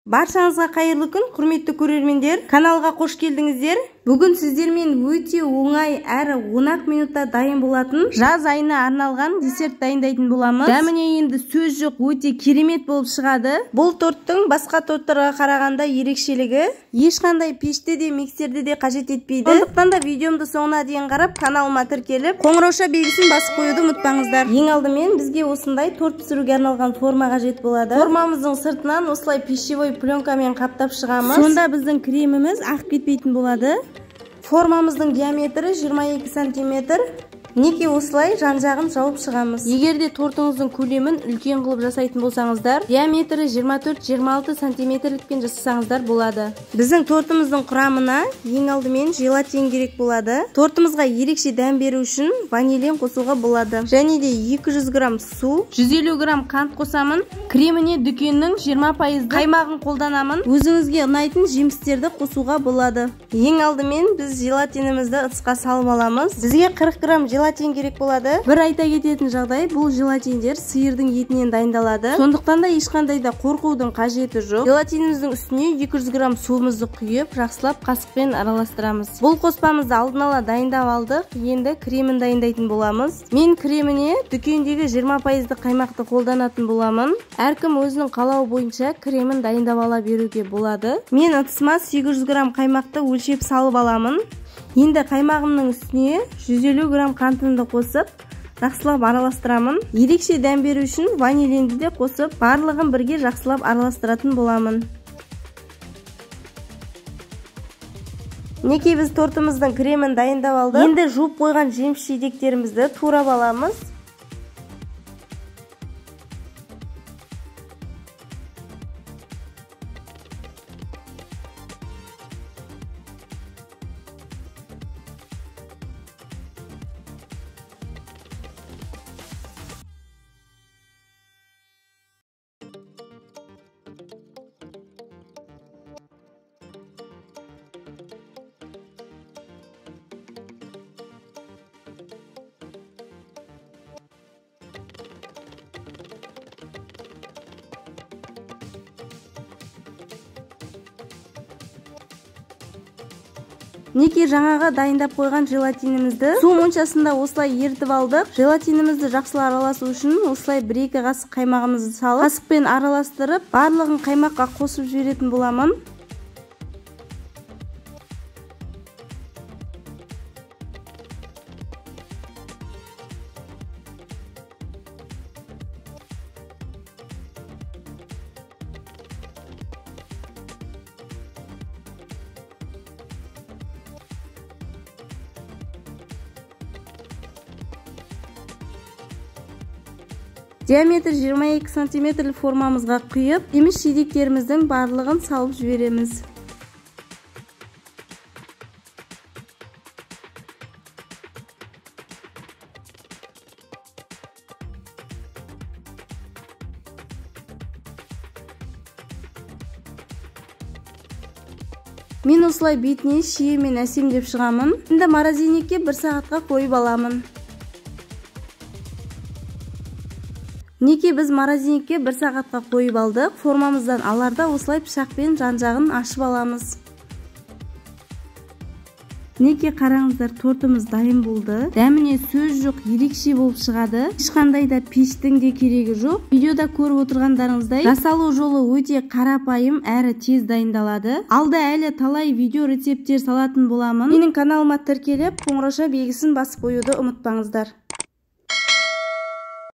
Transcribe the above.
Баршаңызға қайырлы күн, құрметті көрермендер. Каналға қош келдіңіздер. Бүгін сіздермен өте оңай әрі 10 минутта дайын болатын жаз айына арналған десерт дайындайтын боламыз. Дәміне енді сөз жоқ, өте керемет болып шығады. Бұл торттың басқа торттарға қарағанда ерекшелігі ешқандай пешті де миксерді де қажет етпейді. Сондықтан да видеомды соңына дейін қарап, каналыма тіркеліп, қоңырауша белгісін басып қоюды ұмытпаңыздар. Ең алдымен бізге осындай торт пісіруге арналған форма қажет болады. Формамыздың сыртынан осылай пищевой пленкамен қаптап шығамыз. Сонда біздің креміміз ағып кетпейтін болады. Формамыздың диаметрі 22 сантиметр. Неке осылай жан-жағын жауып шығамыз. Егер де тортыңыздың көлемін үлкен қылып жасайтын болсаңыздар, диаметрі 24-26 сантиметрлікпен жасасаңыздар болады. Біздің тортымыздың құрамына ең алдымен желатин керек болады. Тортымызға ерекше дәм беру үшін ванилин қосуға болады. Және де 200 грамм су, 150 грамм қант қосамын. Креміне дүкеннің 20% қаймағын қолданамын. Өзіңізге ұнайтын жемістерді қосуға болады. Ең алдымен біз желатинімізді ыдысқа салып аламыз. Бізге 40 грамм желатин керек болады. Бір айта кететін жағдай, бұл желатиндер сиырдың етінен дайындалады. Сондықтан да ешқандай да қорқудың қажеті жоқ. Желатиніміздің үстіне 200 грамм суымызды құйып, жақсылап қасықпен араластырамыз. Бұл қоспамызды алдын ала дайындап алдық. Енді кремін дайындайтын боламыз. Мен креміне дүкендегі 20% қаймақты қолданатын боламын. Әркім өзінің қалауы бойынша кремін дайындап ала беруге болады. Мен ыдысыма 800 грамм қаймақты өлшеп салып аламын. Енді қаймағымның үстіне 150 грамм қантымды қосып, жақсылап араластырамын. Ерекше дәм беру үшін ванилинді де қосып, барлығын бірге жақсылап араластыратын боламын. Мінекей біз тортымыздың кремін дайындап алдық. Енді жуып қойған жеміс жидектерімізді турап аламыз. Мінекей жаңағы дайындап қойған желатинімізді су моншасында осылай ерітіп алдық. Желатинімізді жақсылап араласу үшін осылай 1-2 қасық қаймағымызды салып, қасықпен араластырып, барлығын қаймаққа қосып жіберетін боламын. Диаметр 22 сантиметр формамызға құйып, жеміс жидектеріміздің барлығын салып жібереміз. Мен осылай бетіне шиемен әсемдеп шығамын. Енді морозильникке 1 сағатқа қойып аламын. Мінекей біз морозильникке 1 сағатқа қойып алдық. Формамыздан аларда осылай пышақпен жан-жағын ашып аламыз. Мінекей қараңыздар, тортымыз дайын болды. Дәміне сөз жоқ, ерекше болып шығады. Ешқандай да пештің де керегі жоқ. Видеода көріп отырғандарыңыздай, жасалу жолы өте қарапайым әрі тез дайындалады. Алда әлі талай видео рецепттер салатын боламын. Менің каналыма тіркеліп, қоңырауша белгісін басып қоюды ұмытпаңыздар.